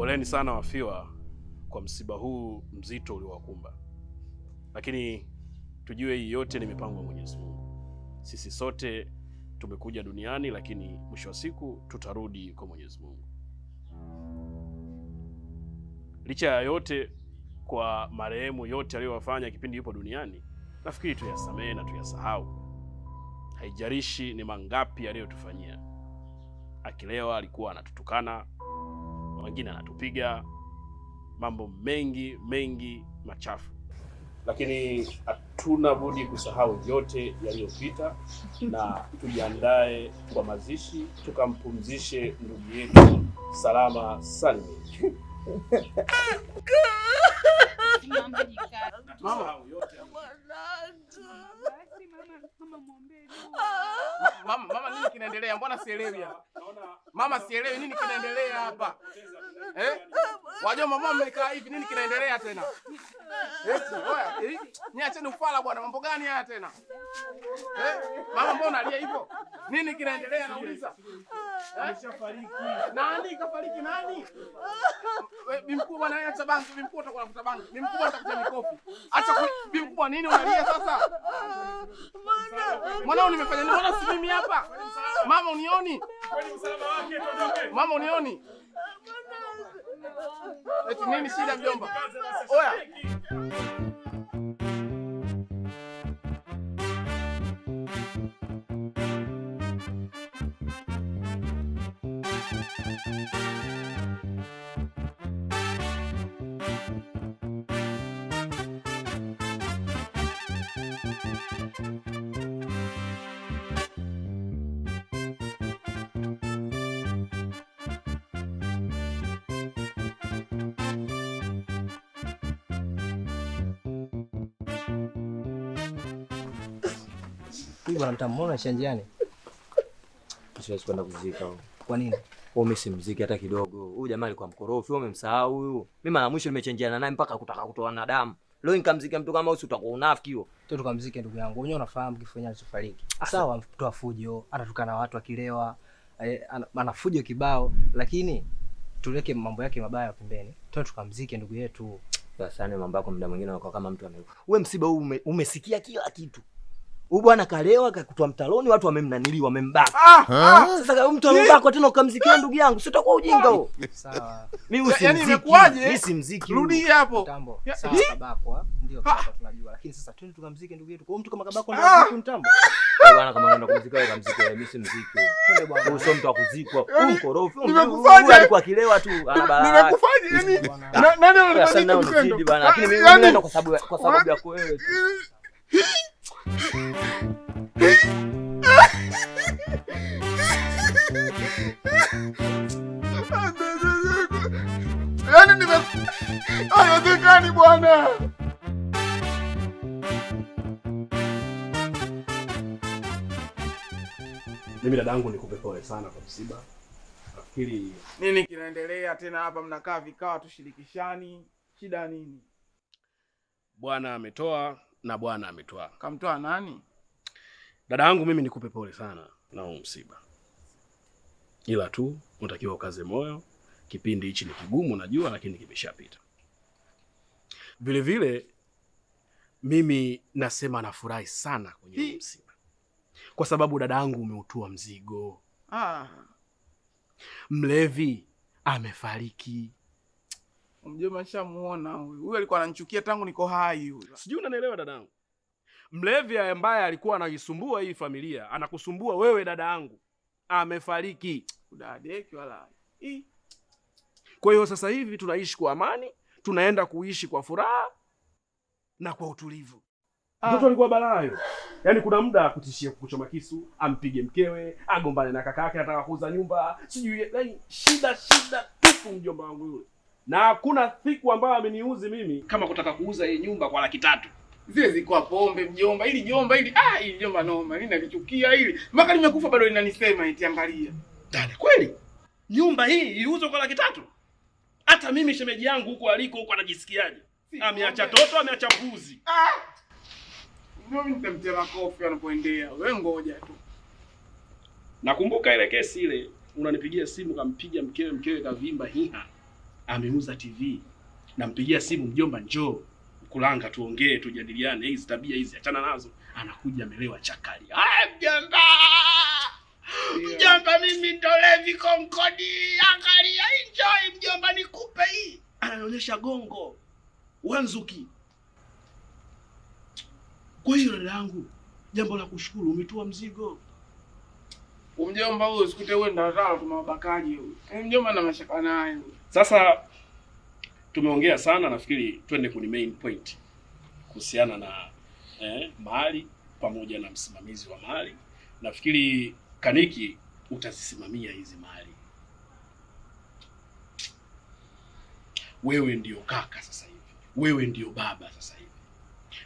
Poleni sana wafiwa kwa msiba huu mzito uliowakumba, lakini tujue hii yote ni mipango ya Mwenyezi Mungu. Sisi sote tumekuja duniani, lakini mwisho wa siku tutarudi kwa Mwenyezi Mungu. Licha ya yote, kwa marehemu yote aliyowafanya kipindi yupo duniani, nafikiri tuyasamehe na tuyasahau. Haijalishi ni mangapi aliyotufanyia. Akilewa alikuwa anatutukana, wengine anatupiga, mambo mengi mengi machafu, lakini hatuna budi kusahau yote yaliyopita na tujiandae kwa mazishi, tukampumzishe ndugu yetu salama salimini. Mama, mama, mama, nini kinaendelea? Mbona sielewi hapa? Mama, sielewi nini kinaendelea hapa. Eh? Wajua mama mmekaa hivi, nini kinaendelea tena? Eti, oya, eh, niacheni ufala bwana, mambo gani haya tena? Eh? Mama, mbona unalia hivyo? Nini kinaendelea nauliza? Ameshafariki. Nani kafariki nani? Bi mkubwa bwana, acha bangi, bi mkubwa utakuwa unavuta bangi. Bi mkubwa atakutia mikofi. Acha bi mkubwa, nini unalia sasa? Mwanao nimefanya nini? Mbona si mimi hapa? Mama unioni? Mama unioni? Eti nini shida mjomba? Oya. Huyu bwana mtamwona njiani. Siwezi kwenda kuzika huyo. Kwa nini? Wewe mimi simziki hata kidogo. Huyu jamaa alikuwa mkorofi, wewe umemsahau huyu. Mimi mara mwisho nimechenjiana naye mpaka kutaka kutoana damu. Leo nikamzika mtu kama huyu, utakuwa unafiki huo. Tu tukamzike ndugu yangu. Wewe unafahamu kifo yenyewe alichofariki. Sawa, mtoa fujo, anatukana watu akilewa, ana fujo kibao, lakini tuweke mambo yake mabaya pembeni. Twende tukamzike ndugu yetu. Sasa ni mambo yako muda mwingine unakuwa kama mtu ame. Wewe msiba huu umesikia kila kitu. Huyu bwana kalewa kakutwa mtaloni, watu wamemnanili, wamembaka. Sasa kama mtu amembaka tena ukamzikia ndugu yangu, si utakuwa ujinga huo? Sawa. Mimi Yaani usimziki. imekuwaje? Mimi simziki. Rudi hapo. Mtambo. Ya, Sawa hii? kabakwa, ndio kabakwa tunajua. Lakini sasa twende tukamzike ndugu yetu. Kwa hiyo mtu kama kabakwa ndio Ah! azikwe mtambo. Wewe bwana, kama unaenda kumzika wewe kamzike, mimi simziki. Twende bwana. Huyu sio mtu wa kuzikwa. Huyu Yaani, mkorofi. Huyu nimekufaje? huyu alikuwa akilewa tu, ana balaa. Nimekufaje yani? Bwana. Nani Sasa ananifanyia nao kitendo? unazidi bwana, lakini mimi Yaani- naenda kwa sababu yako wewe tu. Yaani nime haiwezekani bwana. Mimi dadangu nikupe pole sana kwa msiba. Nafikiri Nini kinaendelea tena hapa? Mnakaa vikao tushirikishani, shida nini? Bwana ametoa na Bwana ametoa. Kamtoa nani? Dada yangu mimi nikupe pole sana na huu msiba, ila tu unatakiwa ukaze moyo. Kipindi hichi ni kigumu najua, lakini kimeshapita. Vile vile mimi nasema nafurahi sana kwenye huu msiba, kwa sababu dada yangu umeutua mzigo. Ah, Mlevi amefariki, mjomba nishamuona huyu. Huyu alikuwa ananichukia tangu niko hai huyu. sijui unanielewa dadangu. Mlevi ambaye alikuwa anaisumbua hii familia, anakusumbua wewe dada yangu, amefariki. Udadeki wala. Ii. Kwa hiyo sasa hivi tunaishi kwa amani, tunaenda kuishi kwa furaha na kwa utulivu. Mtoto alikuwa balaa yule. Yaani kuna muda akutishia kukuchoma kisu, ampige mkewe, agombane na kaka yake anataka kuuza nyumba, sijui yaani shida shida tupu mjomba wangu yule. Na hakuna siku ambayo ameniuzi mimi kama kutaka kuuza hii nyumba kwa 300,000. Zile zilikuwa pombe mjomba, ili jomba ili ili jomba noma, ili nalichukia ili. Mpaka nimekufa bado linanisema eti angalia. Dada kweli? Nyumba hii iuzwe kwa 300,000? Hata mimi shemeji yangu huko aliko huko anajisikiaje? Ameacha toto, ameacha mbuzi. Ah! Ndio mimi nitamtia makofi anapoendea. Wewe ngoja tu. Nakumbuka ile kesi ile, unanipigia simu kampiga mkewe, mkewe kavimba hiha. Ameuza TV. Nampigia simu, mjomba, njoo Mkulanga tuongee, tujadiliane hizi tabia hizi, achana nazo. Anakuja amelewa chakali. Ah, mjomba! Mjomba, mimi ndo Levi Konkodi. Angalia, enjoy mjomba, nikupe hii. Ananionyesha gongo. Wanzuki. Kwa hiyo dada yangu, jambo la kushukuru, umetoa mzigo. Mjomba huyo sikute wewe ndo nataka tumewabakaji huyo. Mjomba na mashaka naye. Sasa tumeongea sana, nafikiri twende kwenye main point kuhusiana na mali pamoja na msimamizi wa mali. Nafikiri Kaniki utazisimamia hizi mali. Wewe ndio kaka sasa hivi, wewe ndio baba sasa hivi.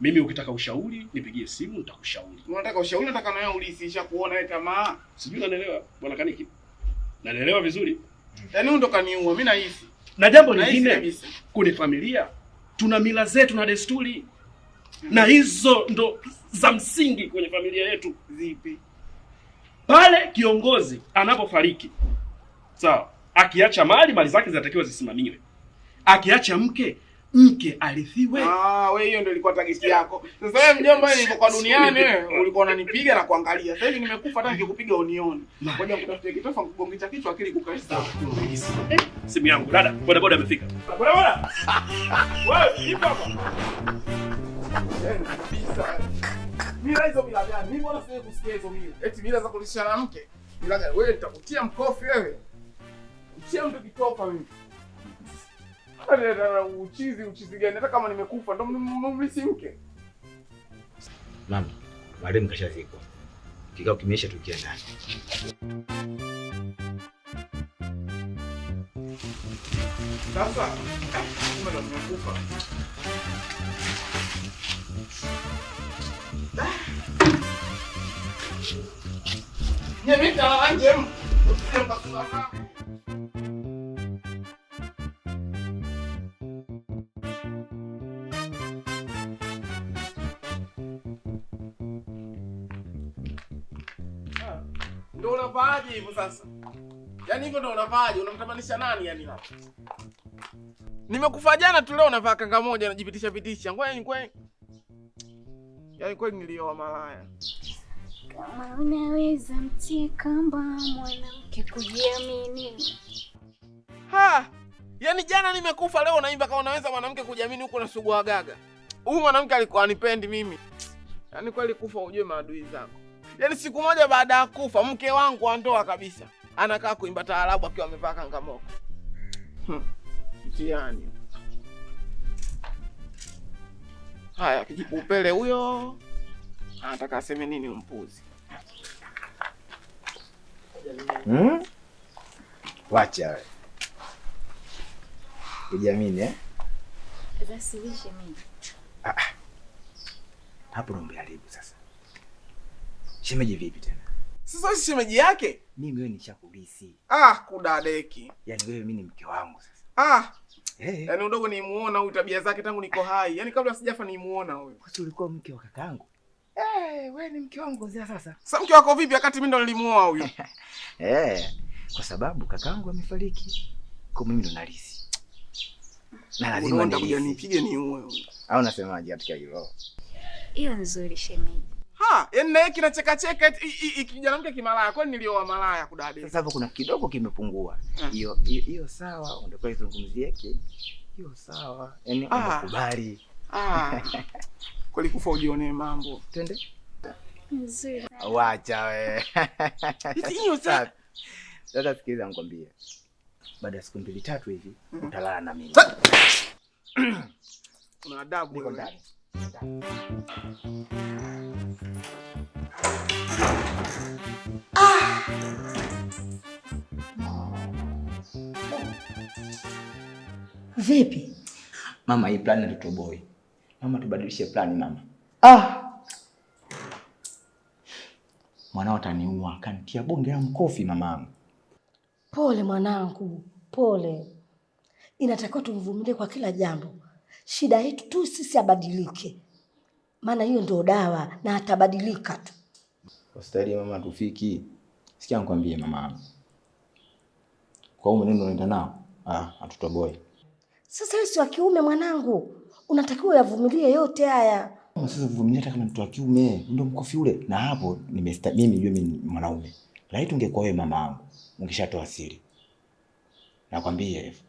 Mimi ukitaka ushauri nipigie simu, nitakushauri. Unataka ushauri, unataka na wewe ulisi kuona wewe tamaa. Sijui unanielewa bwana Kaniki? Nanielewa vizuri? Yaani huyu ndo kaniua, mimi nahisi. Na jambo lingine, kwenye familia tuna mila zetu na desturi, na hizo ndo za msingi kwenye familia yetu. Zipi? Pale kiongozi anapofariki, sawa, akiacha mali, mali zake zinatakiwa zisimamiwe. Akiacha mke, mke arithiwe. Ah, wewe hiyo ndio ilikuwa target yako. Sasa wewe mjomba, wewe nilipokuwa duniani wewe ulikuwa unanipiga na kuangalia. Sasa hivi nimekufa, hata nikikupiga unioni. Ngoja nikutafutie kitofa nikugongesha kichwa akili kukae sawa. Simu yangu dada, boda boda amefika. Boda boda. Wewe ipo hapa. Kabisa. Mila hizo mila gani? Mimi bwana siwezi kusikia hizo mila. Eti mila za kulisha na mke. Mila gani? Wewe nitakutia mkofi wewe. Utia mtu kitofa mimi. Uchizi uchizi gani? Hata kama nimekufa ndo mlisi mke. Mama, marehemu kashazikwa. Kikao kimeisha, tukia ndani. Sasa kumbe ndo nimekufa. Nye mimi ntalala nje. Ndio unavaaje hivyo sasa? Yaani hivyo ndio unavaaje? Unamtamanisha nani yani hapa? Nimekufa jana tu, leo unavaa kanga moja unajipitisha pitisha. Ngoja ni kweli. Yaani kweli nilioa malaya. Kama unaweza mtie kamba mwanamke kujiamini. Ha! Yaani jana nimekufa, leo unaimba kama unaweza mwanamke kujiamini huko unasugua gaga. Huyu mwanamke alikuwa anipendi mimi. Yaani kweli kufa ujue maadui zako. Yaani siku moja baada ya kufa mke wangu wa ndoa kabisa anakaa kuimba taarabu akiwa amevaa kanga moko. Mtihani. Haya, kijipupele huyo anataka aseme nini mpuzi? Wacha wewe. Kujiamini eh? Zasilishe mimi. Ah. Hapo ndo umeharibu sasa. Shemeji vipi tena? Sasa wewe shemeji yake? Mimi wewe nishakulisi. Ah, kudadeki. Yaani wewe mimi ni mke wangu sasa. Ah. Hey. Yaani udogo nimuona huyu tabia zake tangu niko hai. Yaani kabla sijafa nimuona huyu. Kwa sababu ulikuwa mke wa kakaangu. Wewe ni mke wangu kuanzia sasa. Sasa mke wako vipi wakati mimi ndo nilimuoa huyu? Kwa sababu kakaangu amefariki. Kwa mimi ndo nalisi. Na lazima nitakuja nipige niue huyu. Au unasemaje katika hilo? Hiyo nzuri shemeji. Ha, yaani naye kinacheka cheka kijana mke kimalaya. Kwani nilioa malaya kudade? Sasa hapo kuna kidogo kimepungua. Hiyo hiyo sawa, ndio izungumzie yake. Hiyo sawa. Yaani unakubali. Ah. Kweli kufa ujione mambo. Twende. Nzuri. Wacha wewe. Hiyo sasa. Sasa sikiliza nikwambie. Baada ya siku 2 3 hivi utalala na mimi. Una adabu niko wewe. ndani. Vipi? Mama, hii plan hatutoboi. Mama, tubadilishe plan mama. Ah! Mwanao ataniua, kanitia bonge la mkofi mamangu. Pole mwanangu, pole. Inatakiwa tumvumilie kwa kila jambo. Shida yetu tu sisi abadilike. Maana hiyo ndio dawa na atabadilika tu. Kwa staili mama tufiki. Sikia nikwambie mama. Kwa hiyo mwenendo unaenda nao? Ah, hatutoboi. Sasa wewe si wa kiume mwanangu, unatakiwa uyavumilie yote haya. Sasa kuvumilia hata kama mtoto wa kiume ndio mkofi ule. Na hapo mimi jue mimi ni mwanaume. Laiti ungekuwa wewe mama yangu, ungeshatoa siri. Nakwambia hivyo.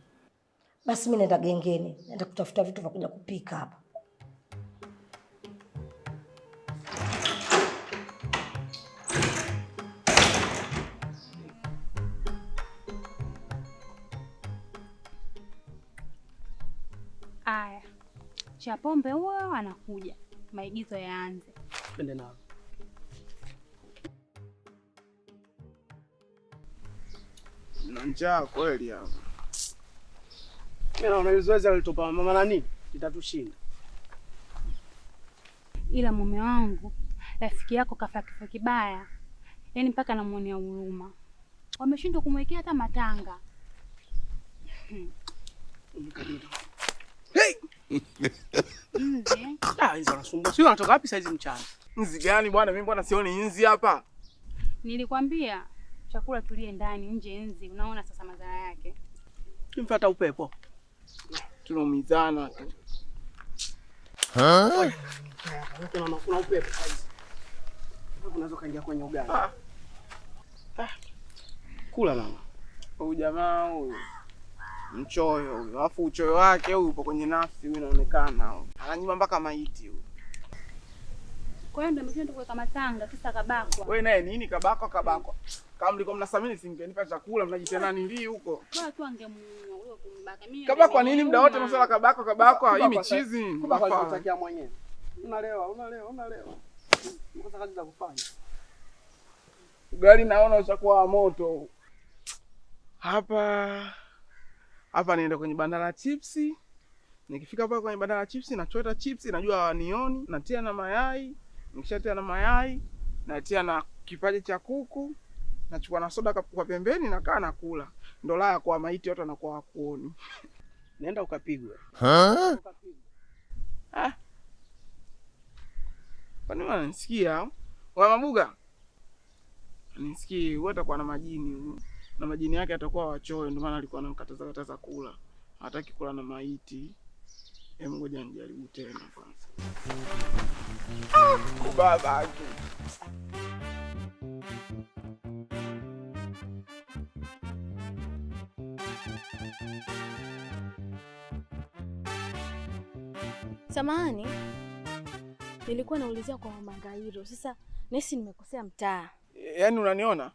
Basi mimi naenda gengeni, naenda kutafuta vitu vya kuja kupika hapa. Aya, Chapombe huyo anakuja, maigizo yaanze. Twende nao. Na njaa kweli hapa. Mimi naona hili zoezi alitupa mama nani litatushinda. Ila mume wangu, rafiki yako kafa kifo kibaya, yaani mpaka namuonea huruma. Wameshindwa kumwekea hata matanga. Hey! Nzi. Ah, hizo wanasumbua. Sio wanatoka wapi saizi mchana? Nzi gani bwana? Mimi bwana sioni nzi hapa. Nilikwambia chakula tulie ndani, nje nzi. Unaona sasa madhara yake. Kimfuata upepo. Tunaumizana tu. Kuna upepo saizi. Unaweza kaingia kwenye ugali. Kula mama. Huyu jamaa huyu mchoyo huyu. Alafu uchoyo wake huyu upo kwenye nafsi huyu inaonekana huyu. Ananyima mpaka maiti huyu. Kwa hiyo ndio ameshinda kuweka matanga kisa kabakwa. Wewe naye nini kabakwa kabakwa? Kama mlikuwa mnasamini singenipa chakula mnajitena nili huko. Bora tu angemuua huyo kumbaka. Mimi kabakwa nini muda wote masuala kabakwa kabakwa hii michizi. Kabakwa alikutakia mwenyewe. Unalewa unalewa unalewa. Mkosa kazi za kufanya. Ugali naona ushakuwa wa moto. Hapa hapa niende kwenye banda la chipsi. Nikifika pale kwenye banda la chipsi nachota chipsi, najua hawanioni, natia na mayai. Nikishatia na mayai, natia na kipaji cha kuku, nachukua na soda kwa pembeni nakaa nakula. Ndo la kwa maiti watu wanakuwa hawakuoni. Nenda ukapigwe. Ah. Kwa nini wananisikia? Wa Mabuga. Nisikie, wewe utakuwa na majini huyu. Na majini yake atakuwa wachoyo, ndio maana alikuwa anamkataza kataza kula. Hataki kula na maiti. Hebu ngoja nijaribu tena kwanza. Baba. Samahani, nilikuwa naulizia kwa Mama Ngairo. Sasa nesi nimekosea mtaa. Yaani unaniona?